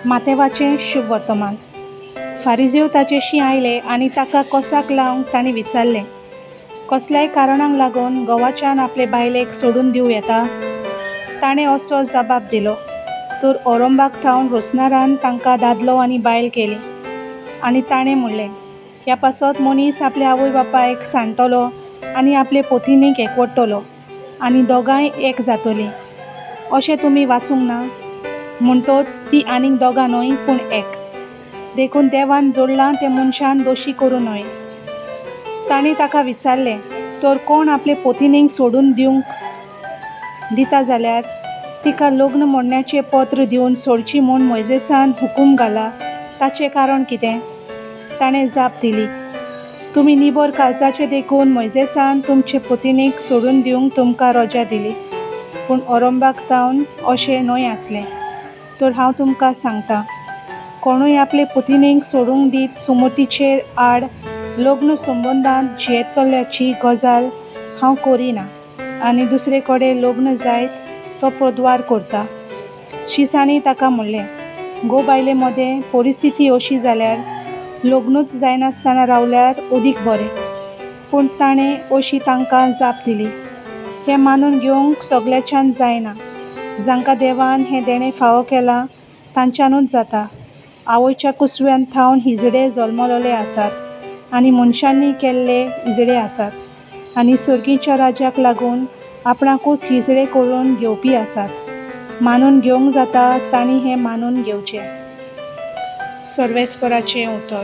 मातेवाचें शुभवर्तमान. फारिजेव ताचेशी आयले आनी ताका कोसाक लावंक तांणी विचारलें, कसल्याय कारणाक लागून घोवाच्यान आपले बायलेक सोडून दिवं येता? ताणें असो जबाब दिलो, तर ओरंबाक थावन रोचनारान तांकां दादलो आनी बायल केली. आनी ताणें म्हणलें, ह्या पासत मनीस आपल्या आवय बापायक सांडटलो आनी आपले पोतिनीक एकवटतलो आनी दोगांय एक जातलीं. अशें तुमी वाचूंक ना? म्हणटोच ती आनीक दोगां न्हय पूण एक. देखून देवान जोडलां तें मनशान दोशी करूं न्हय. तांणी ताका विचारलें, तर कोण आपले पोतिनीक सोडून दिवंक दिता जाल्यार तिका लग्न मोडण्याचें पत्र दिवन सोडची म्हूण मोयजेसान हुकूम घाला ताचें कारण कितें? ताणें जाप दिली, तुमी निबर काळजाचे देखून मोयजेसान तुमचे पोतिनीक सोडून दिवंक तुमकां रजा दिली, पूण ओरंबाक थावन अशें न्हय आसलें. तर हांव तुमकां सांगतां, कोणूय आपले पोतिनीक सोडूंक दीत सुमतीचेर आड लग्न संबंदान जियेतल्याची गजाल हांव करिना आनी दुसरे कडेन लग्न जायत तो प्रद्वार करता. शिसांनी ताका म्हणलें, घोव बायले मदें परिस्थिती अशी जाल्यार लग्नूच जायनासतना रावल्यार अदीक बरें. पूण ताणें अशी तांकां जाप दिली, हें मानून घेवंक सगळ्यांच्यान जायना. जांकां देवान हें देणें फावो केलां तांच्यानूच जाता. आवयच्या कुसव्यांत थावन हिजडे जल्मलोले आसात आनी मनशांनी केल्ले हिजडे आसात आनी सर्गीच्या राज्याक लागून आपणाकूच हिजडे करून घेवपी आसात. मानून घेवंक जाता तांणी हें मानून घेवचें. सर्वेस्पराचें उतर.